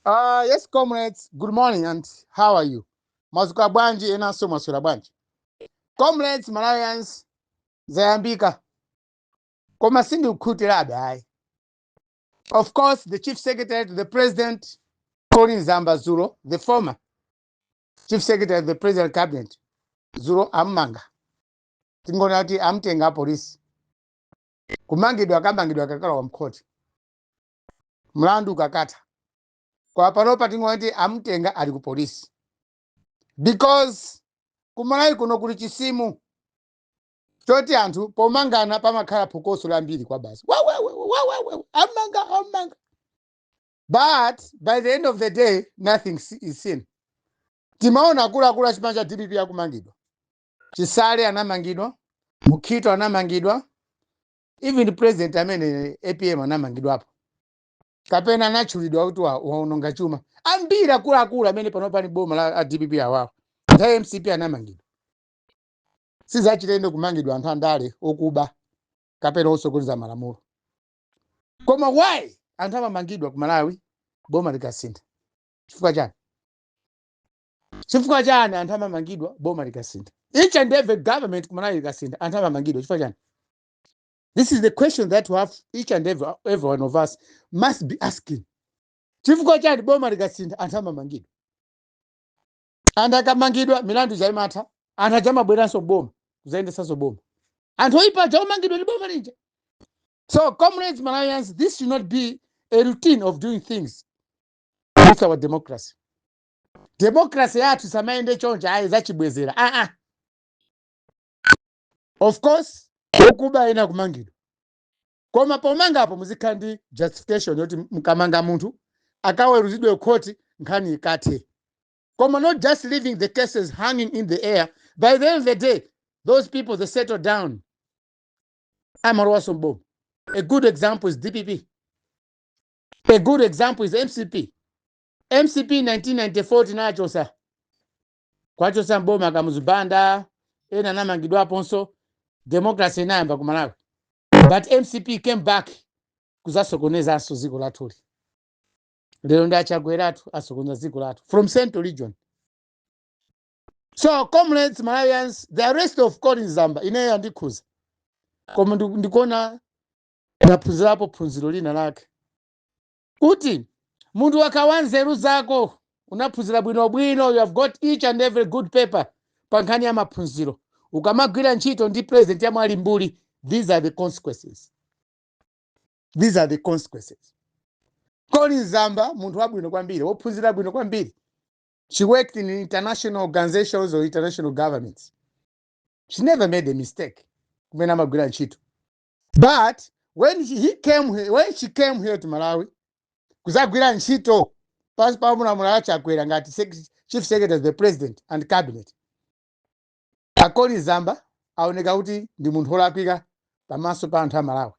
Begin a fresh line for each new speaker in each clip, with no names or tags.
Yes, comrades, good morning and how are you? Mwazuka bwanji? Enanso mwaswera bwanji? Comrades, Malawians, zayambika. Koma sindikukhutirabe ayi. Of course, the chief secretary to the president, Colin Zamba dzulo, the former chief secretary of the president cabinet, dzulo ammanga. Tingona kuti amtenga polisi. Kumangidwa akamangidwa kakalowa mkhoti. Mlandu ukakatha. Kwa panopa tingona kuti amtenga ali ku polisi. Because kumalawi kuno kuli chisimu choti anthu pomangana pamakhala phokoso lambiri kwa basi, wawewe, amanga, amanga, but by the end of the day nothing is seen. Timaona akuluakulu achipani cha DPP akumangidwa. Chisale anamangidwa, Mukhito anamangidwa, even president amene APM anamangidwapo kapena anatchulidwa kuti waononga chuma. Ambiri akuluakulu amene pano pali boma la a DPP awawo, nthawi MCP anamangidwa. Sizachilendo kumangidwa anthu andale okuba kapena osokoneza malamulo. Koma why anthu amamangidwa ku Malawi boma likasintha? Chifukwa chani? Chifukwa chani anthu amamangidwa boma likasintha? Each and every government ku Malawi likasintha, anthu amamangidwa. Chifukwa chani? This is the question that we have, each and every one of us must be asking. Chifukwa chani boma likasintha anthu amamangidwa? Anthu akamangidwa, milandu chaimatha, anthu achamabweranso boma kuzayendesanso boma. Anthu oyipa aja omangidwa ndi boma lija. So comrades, Malawians, this should not be a routine of doing things with our democracy. Democracy yathu samayende choncho ayi, zachibwezera ah ah. Of course okuba ena kumangidwa, koma pomangapo muzikhala ndi justification yoti mkamanga munthu akaweruzidwe khoti, nkhani ikathe. Koma not just leaving the cases hanging in the air. By the end of the day those people, they settle down, amalowaso mboma. A good example is DPP, a good example is MCP. MCP 1994 tinachosa kwachosa mboma Kamuzu Banda, ena anamangidwaponso. Democracy inayamba ku Malawi, but MCP came back kuzasokonezanso dziko lathuli. Lero ndi Achagweratu asokoneza dziko lathu from Central Region. So comrades, Malawians, the arrest of Colin Zamba ineyo andikhuza, koma ndikuona ndaphunzirapo phunziro lina lake kuti munthu wakawa nzeru zako, unaphunzira bwinobwino, you have got each and every good paper pa nkhani ya maphunziro, ukamagwira ntchito ndi president yamwe ali mbuli, these are the consequences, these are the consequences. Colin Zamba munthu wabwino kwambiri, wophunzira bwino kwambiri. She worked in international organizations or international governments. She never made a mistake kumene amagwira ntchito. But when she, he came here, when she came here to Malawi kuzagwira ntchito pansi pa mulamuliro Achakwera ngati chief secretary of the president and cabinet, a Colin Zamba aoneka kuti ndi munthu wolakwika pamaso pa anthu a Malawi.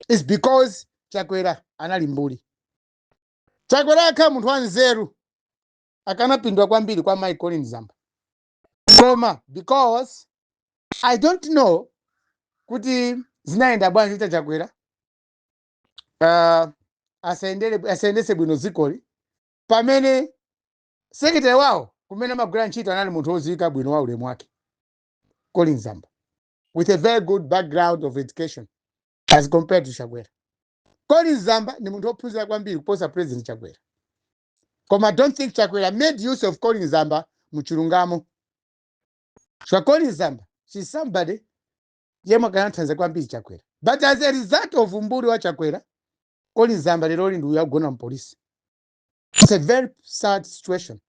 It's because Chakwera anali mbuli. Chakwera akhala munthu wanzeru, akanapindula kwambiri kwa mai Colin Zamba. Koma because I don't know kuti zinayenda bwanji kuti Chakwera asayendese bwino dzikoli pamene secretary wawo kumene amagwira ntchito anali munthu wodziwika bwino wa ulemu wake, Colin Zamba, with a very good background of education as compared to Chakwera. Colin Zamba ni munthu wophunzira kwambiri kuposa President Chakwera, koma I don't think Chakwera made use of Colin Zamba muchilungamo. So Colin Zamba, she's somebody yemwe akanathandiza kwambiri Chakwera, but as a result of umbuli wa Chakwera, Colin Zamba lero ndi uyu agona mpolisi. It's a very sad situation.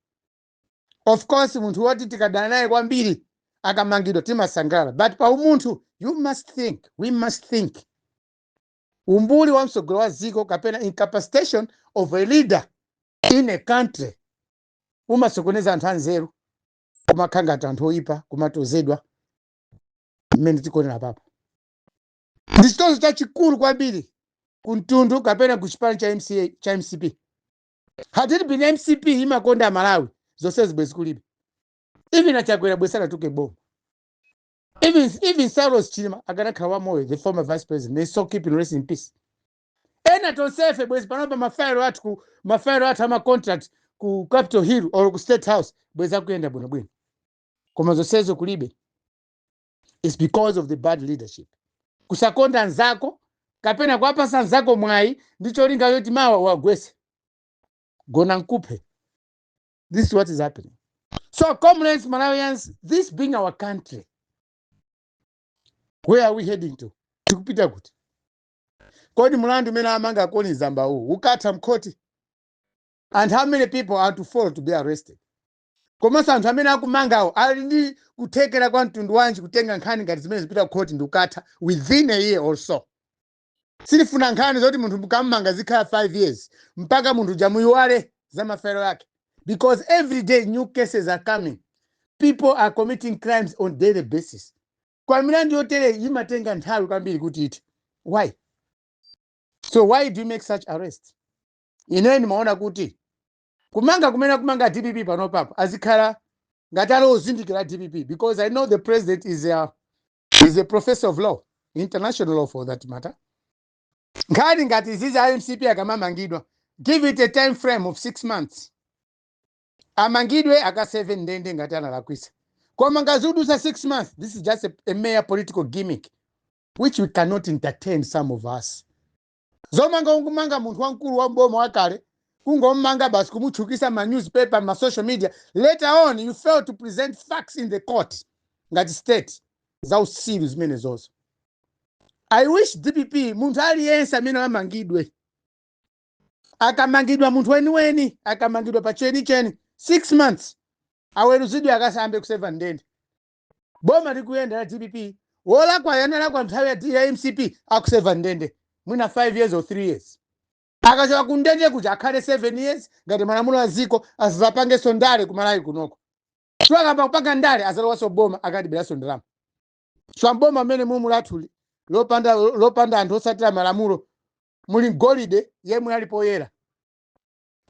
Of course munthu woti tikadana naye kwambiri akamangidwa timasangalala, but pa umunthu you must think, we must think. Umbuli wa msogolo wa dziko kapena incapacitation of a leader in a country umasokoneza anthu anzeru, kumakhala ngati anthu oyipa, kumatozedwa mmene tikuonera papa. Ndi chitonzo chachikulu kwambiri kumtundu kapena ku chipani cha MCA, cha MCP. Had it been MCP imakonda Malawi, zonse zibwezi kulibe. Even Achakwera bwezi sanatuke boma. Even Saulos Chilima akanakhala wamoyo, the former vice president, may so keep him rest in peace. Ena Ena tonsefe bwezi panopa mafailo athu ku mafailo athu ama contract ku Capitol Hill or ku State House bwezi akuyenda bwinobwino, koma zonsezo kulibe. It's because of the bad leadership, kusakonda nzako kapena kuwapasa nzako mwayi ndi cholinga choti mawa wagwese gona nkuphe. This is what is happening. So comrades, Malawians, this being our country, where are we heading to? Tikupita kuti? Kodi mulandu umene amanga Colin Zamba uwu ukatha mkhoti? And how many people are to fall to be arrested? Komanso anthu amene akumangawo ali ndi kuthekera kwa mtundu wanji kutenga nkhani ngati zimene zipita kukhoti ndi ukatha within a year or so? Silifuna nkhani zoti munthu mukammanga zikhala 5 years mpaka munthu jamuyiwale za mafailo yake, because every day new cases are coming. People are committing crimes on daily basis. Kwa milandu yotere imatenga nthawi kwambiri kuti iti. Why? So why do you make such arrest? Ineyo ndimaona kuti kumanga kumene kumanga DPP panopapo azikhala ngati ali ozindikira DPP, because I know the president is a professor of law, international law for that matter. Nkhani ngati izizi, a MCP akamamangidwa, give it a time frame of 6 months, amangidwe, akaseve ndende ngati analakwisa. Koma ngazidutsa 6 months, this is just a mere political gimmick which we cannot entertain, some of us. Zomanga ungumanga munthu wamkulu wa mboma wakale, kungomanga basi, kumutchukisa ma newspaper, ma social media, later on you fail to present facts in the court ngati state, za usilu zimene zozo. I wish DPP, munthu aliyense amene amangidwe, akamangidwa, munthu weniweni akamangidwa pa chenicheni, 6 months, aweruzidwe, akasambe kuseva ndende. Boma likuyenda la DPP, wolakwa yanalakwa nthawi ya MCP akuseva ndende mwina 5 years or 3 years. Akachoka kundende kuja akhale 7 years ngati malamulo a ziko, asazapangenso ndale kumalawi kunoko. So akamba kupanga ndale, azalowanso boma, akadiberanso ndalama. So mboma amene mumu lathuli lopanda anthu osatira malamulo, muli golide yemwe ali poyera.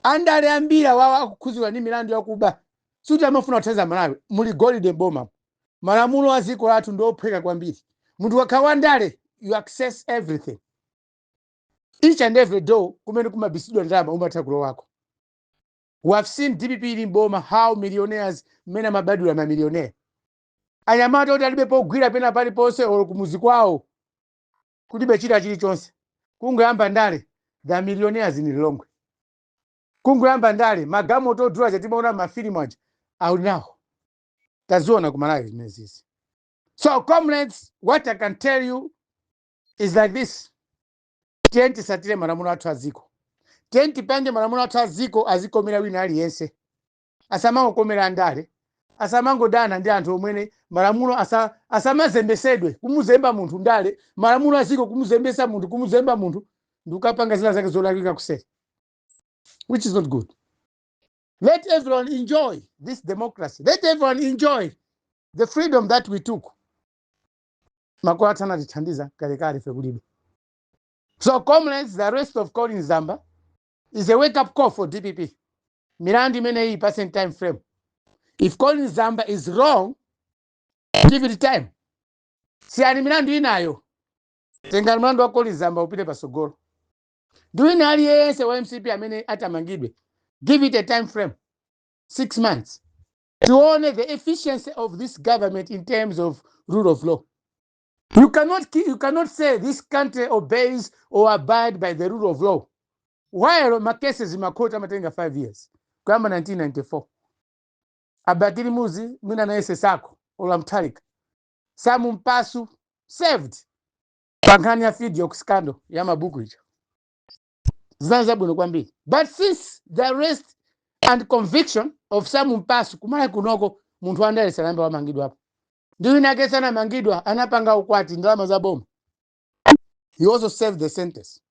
Andale ambiri awawa akukhuzidwa ndi milandu yakuba, suti amafuna kuthandiza Malawi. Muli golide mboma. Malamulo a ziko lathu ndi ophweka kwambiri. Munthu wakhala wandale, you access everything, each and every door kumene kumabisidwa ndalama umatha kulowako. We have seen DPP ili mboma, how millionaires mmene amabadwira mamillionaire, anyamata oti alibe pogwira pena paliponse, olo kumuzi kwawo kulibe chita chilichonse, kungoyamba ndale, the millionaires in Lilongwe. Kungoyamba ndale, magamoto odula chatimaona mafilimu aja ali nawo. Taziona kumalawi zimenezi. So comrades, what I can tell you is like this: tiye tisatire malamulo athu aziko, tiye tipange malamulo athu aziko azikomera wina aliyense, asamangokomera andale, asamangodana ndi anthu omwene. Malamulo asamazembesedwe, kumuzemba munthu ndale, malamulo aziko kumuzembesa munthu, kumuzemba munthu ndikukapanga zina zake zolakwika kuseri, which is not good. Let everyone enjoy this democracy. Let everyone enjoy the freedom that we took. Makolo athu anatithandiza kalekale, ife kulibe. So comrades, the arrest of Colin Zamba is a wake up call for DPP. Milandu imeneyi, percent time frame. If Colin Zamba is wrong, give it time. Siyani milandu inayo, tengani mlandu wa Colin Zamba upite pasogolo. Ndi wina aliyense wa MCP amene atamangidwe, give it a time frame, 6 months, tione the efficiency of this government in terms of rule of law. You cannot say this country obeys or abide by the rule of law while macases makhoti amatenga 5 years. Kuyamba 1994, a Bakili Muluzi mwina naye sako olamthalika, Sam Mpasu served pa nkhani ya video scandal ya mabuku icho, zinali zabwino kwambiri. But since the arrest and conviction of Sam Mpasu, kumala kunoko munthu wandale sanayamba wamangidwapo. Ndi wina ake sanamangidwa, anapanga ukwati ndalama za boma, he also served the sentence.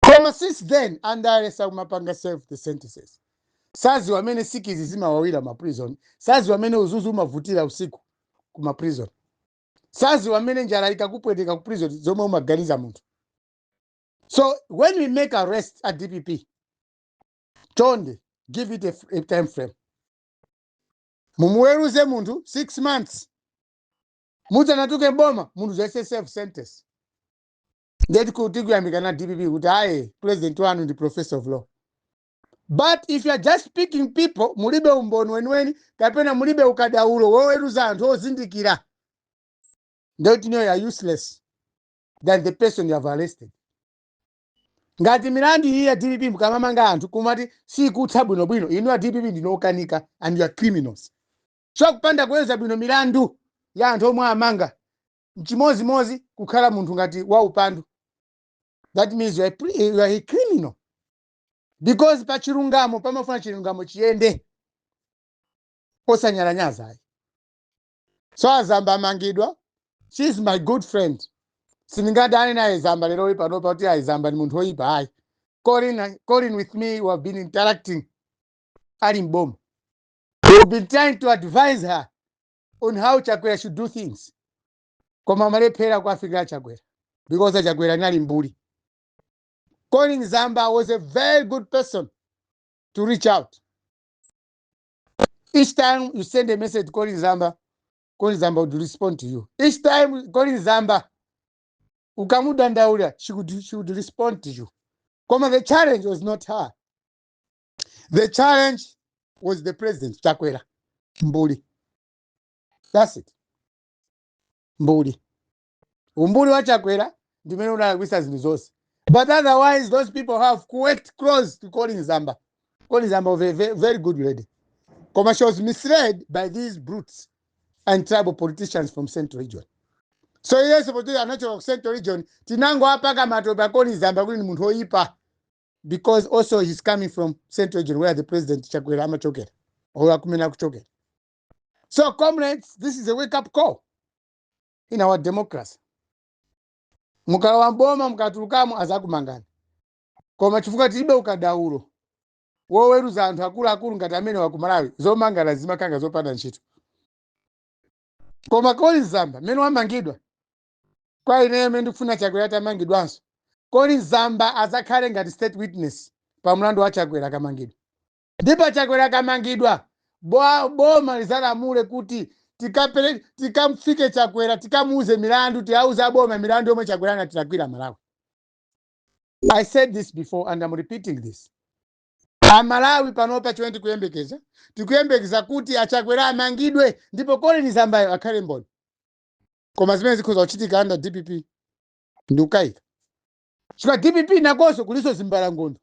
Koma since then andale sakumapanga serve the sentences. Saziwa amene sikizi zimawawira ma prison, saziwa amene uzuzu umavutira usiku kuma prison, saziwa amene njala ikakupweteka ku prison zomwe umaganiza munthu. So when we make arrest at DPP, chonde give it a time frame. Mumuweruze munthu 6 months, mudzanatuke boma, munthu zaise serve sentence. Ndeti kuti kuyamika na DPP kuti aye, president wanu ndi professor of law. But if you are just picking people, mulibe umboni weniweni kapena mulibe ukadaulo woweruza anthu ozindikira, ndekuti you are useless than the person you have arrested. Ngati milandu iyi ya DPP mukamamanga anthu kumati sikutha bwinobwino, inu a DPP ndinokanika and you are criminals. So kupanda kuweruza bwino milandu ya anthu omwe amanga mchimozimozi kukhala munthu ngati waupandu. That means you are a criminal, because pa chilungamo pamafuna chilungamo chiyende osanyalanyaza ayi. So aZamba amangidwa. She is my good friend, sindingadane naye Zamba lero panopa kuti ayi, Zamba ni munthu woyipa, ayi. Colin with me, we have been interacting ali mboma. We've been trying to advise her on how Chakwera should do things, koma amalephera kuafikira Chakwera because Chakwera anali mbuli. Colin Zamba was a very good person to reach out. Each time you send a message to Colin Zamba, Colin Zamba would respond to you. Each time Colin Zamba ukamudandaula, she would respond to you. Koma the challenge was not her. The challenge was the president, Chakwera. Mbuli. That's it. Mbuli. Umbuli wa Chakwera ndimene unalakwisa zinthu zonse. But otherwise, those people have worked close to Colin Zamba. Colin Zamba was a very, very good lady. Koma she was misled by these brutes and tribal politicians from Central Region. So iyenso poti anachoka ku Central Region, tinangoapaka matope a Colin Zamba kuti ni munthu oyipa because also he's coming from Central Region, where the president Chakwera amachokera or akumene akuchokera. So comrades, this is a wake up call in our democracy. Mukalowa mboma, mukatulukamo, azakumangani, koma chifukwa tilibe ukadaulo woweruza anthu akuluakulu ngati amene waku Malawi, zomangana zimakanga zopanda ntchito. Koma Colin Zamba mmene wamangidwa, kwa ineyo mmene ndikufuna Chakwera atamangidwanso, Colin Zamba azakhale ngati state witness pa mlandu wa Chakwera akamangidwa. Ndipo Chakwera akamangidwa, boma lizalamule kuti tikamfike Chakwera, tikamuuze milandu, tiauze aboma milandu yomwe Chakwera anatilakwira Malawi. I said this before and I'm repeating this. Amalawi panopa chomwe tikuyembekeza, tikuyembekeza kuti aChakwera amangidwe ndipo Colin Zambayo akhale mboni. Koma zimene zikhoza kuchitika under DPP ndikukayika, chifukwa DPP nakonso kuliso zimbalangondo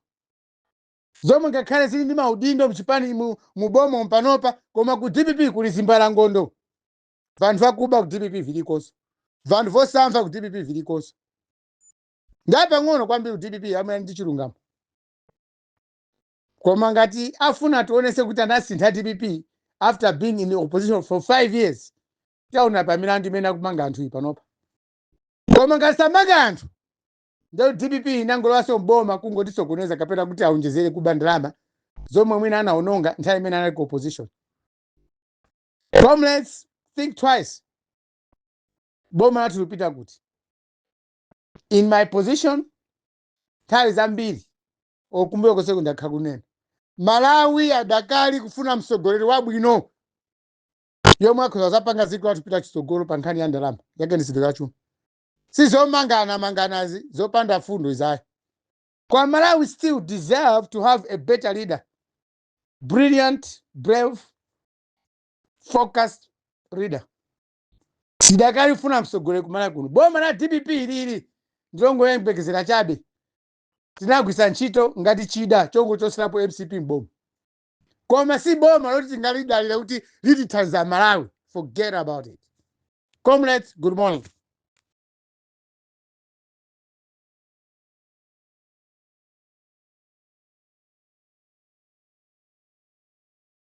zomwe ngakhale zili ndi maudindo mchipani mu boma panopa, koma ku DPP kuli zimbalangondo. Vanthu vakuba ku DPP vilikonso, vanthu vosamva ku DPP vilikonso. Ndapang'ono kwambiri ku DPP amene ndi chilungamo. Koma ngati afuna tionese kuti anasintha DPP after being in the opposition for 5 years, taona pa milandu imene akumanga anthu iyi panopa. Koma ngati samanga anthu, ndio DPP inangolowaso mboma kungotisokoneza kapena kuti aonjezere kuba ndalama zomwe mwina anaononga nthawi imene anali ku opposition. Comrades, think twice. Boma lathu lipita kuti? In my position, nthawi zambiri okumbuyo kose ndakha kunena, Malawi adakali kufuna mtsogoleri wabwino yomwe akhoza zapanga dziko lathu pita chitsogolo pa nkhani ya ndalama yaganizidwe kachuma, sizomangana manganazi zopanda fundo izayo. Kwa Malawi still deserve to have a better leader, brilliant, brave, focused leader. Tidakalifuna mtsogoleri kumalawi kuno. Boma la DPP ilili ndilongoyembekezera chabe, tinagwisa ntchito ngati chida chongochoserapo MCP mboma, koma si boma loti tingalidalira kuti litithandiza Malawi. Forget about it. Comrades, good morning.